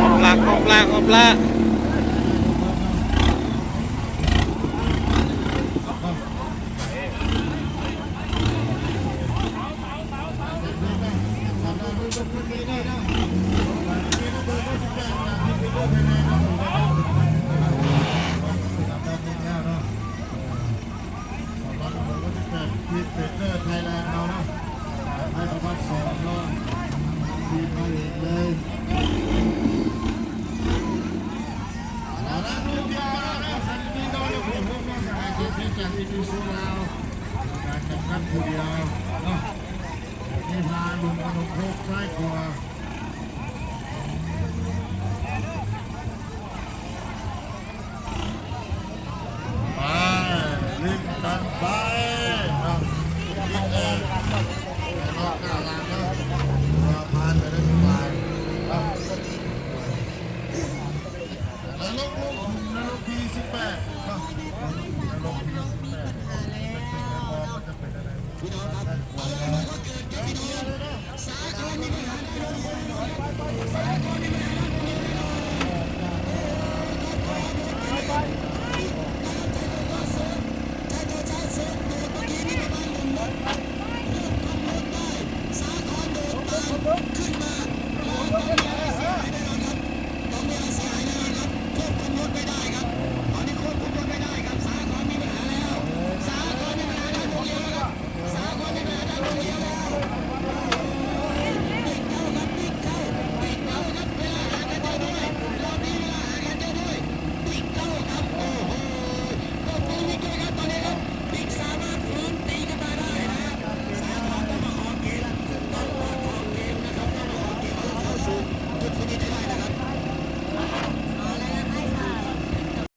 ອອກລະ ອອກລະ ອອກລະ. ສອງພັນຫົກຮ້ອຍສິບແປດ ຄຣິສເປເຕີ ໄທແລນ ເຮົາເນາະ ໄດ້ປະມານສອງເນາະ ທີ່ມາເຫັນເລີຍ ເອົາລະ ລູກດຽວເນາະ ສັນນິບາລະ ຫົວຫົວ ສະຫາຍເຈເຈ ຈາກ ເອພີໂຊ ລາວ ການຈຳກັດຜູ້ດຽວເນາະ ທີ່ພາລຸງອະນຸພົກ ຊ້າຍຂວາ.